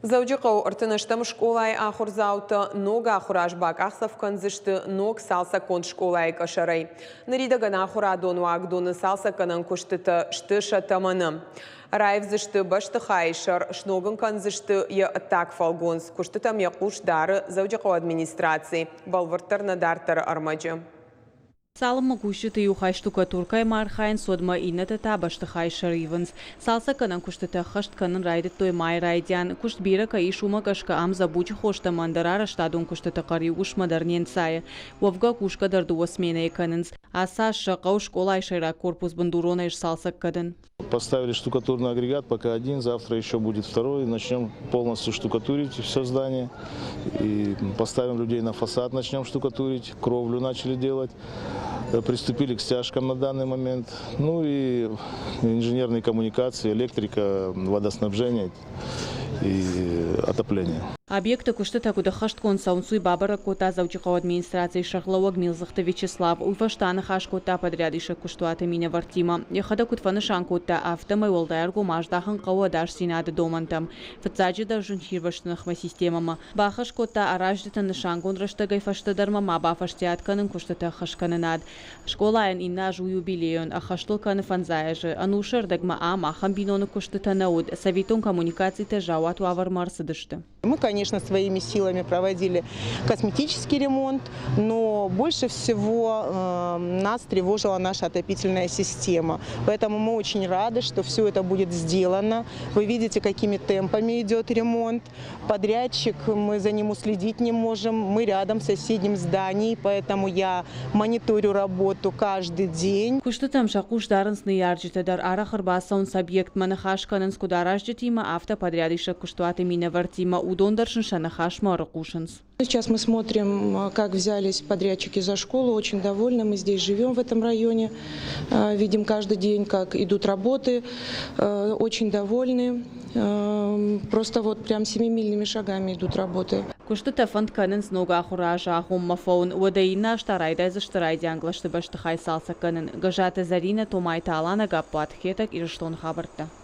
Дзӕуджыхъӕуы 30 ӕстӕм скъолайы ахуырдзаутӕ ног ахуыры аз бакъахдзӕф кӕндзысты ног цалцӕггонд скъолайы къӕсӕрӕй. Ныридӕгӕн ахуырадон уагдоны цалцӕггӕнӕн куыстытӕ сты сӕ тӕмӕны. Раивдзысты бӕстыхайы сӕр, сног ын кӕндзысты йӕ ӕддаг фӕлгонц. Куыстытӕм йӕ хъус дары Дзӕуджыхъӕуы администраци. Бӕлвырддӕр нӕ дарддӕры ӕрмӕджы. Цалынмӕ кусджыты иу хай штукатуркӕимӕ архайынц, уӕдмӕ иннӕтӕ та бӕстыхайы сӕр ивынц. Цалцӕггӕнӕн куыстытӕ ӕххӕст кӕнын райдыдтой майы райдиан. Куыст бирӕ кӕй ис, уымӕ гӕсгӕ ам дзӕбуджы хостӕ ӕмӕ ӕндӕр арӕзтадон куыстыты хъӕр иу уысммӕ дӕр не нцайы. Уӕвгӕ, кусгӕ дӕр дыууӕ сменӕйы кӕнынц. Ацы аз сӕ хъӕуы скъолайы сӕйраг корпус бындуронӕй сцалцӕг кӕнын. Поставили штукатурный агрегат, пока один, завтра еще будет второй. Начнем полностью штукатурить все здание. И поставим людей на фасад, начнем штукатурить, кровлю начали делать. Приступили к стяжкам на данный момент. Ну и инженерные коммуникации, электрика, водоснабжение и отопление. Объекты куыстытӕ куыд ӕххӕстгонд цӕуынц, уый бабӕрӕг кодта Дзӕуджыхъӕуы администрацийы сӕргълӕууӕг Милдзыхты Вячеслав. Уый фӕстӕ аныхас кодта подрядисӕг куыстуаты минӕвӕрттимӕ. Йӕхӕдӕг куыд фӕнысан кодта, афтӕмӕй уӕлдай ӕргом аздахын хъӕуы ӕдасдзинады домӕнтӕм. Фыццаджыдӕр зынгсирвӕзты ныхмӕ системӕмӕ. Бахӕс кодта аразджытӕн нысангонд рӕстӕгӕй фӕстӕдӕрмӕ ма бафӕстиат кӕнын куыстытӕ ӕххӕсткӕнынад. Скъолайӕн иннӕ аз у юбилейон, ӕххӕст ыл кӕны фӕндзай азы. Ӕнусы ӕрдӕгмӕ ам ахӕм биноныг куыстытӕ нӕ уыд, цӕвиттон коммуникацитӕ заууат уавӕрмӕ ӕрцыдысты. Мы, конечно, своими силами проводили косметический ремонт, но больше всего нас тревожила наша отопительная система. Поэтому мы очень рады, что все это будет сделано. Вы видите, какими темпами идет ремонт. Подрядчик, мы за ним уследить не можем. Мы рядом в соседнем здании, поэтому я мониторю работу каждый день. Куыстытӕм сӕ хъус дарынц ныййарджытӕ дӕр. Арӕх ӕрбацӕуынц объектмӕ, ныхас кӕнынц куыд аразджытимӕ, афтӕ подрядисӕг куыстуаты минӕвӕрттимӕ. Уыдон дӕр сын сӕ ныхасмӕ ӕрыхъусынц. Сейчас мы смотрим, как взялись подрядчики за школу. Очень довольны. Мы здесь живем в этом районе. Видим каждый день, как идут работы. Очень довольны. Просто вот прям семимильными шагами идут работы. Куыстытӕ фӕнд кӕнынц ног ахуыры азы агъоммӕ фӕуын. Уӕдӕ иннӕ аз та райдайдзысты райдиан кълӕсты бӕстыхай цалцӕг кӕнын. Гӕззаты Зӕринӕ, Томайты Алана, Гаппуаты Хетӕг, Ирыстоны хабӕрттӕ.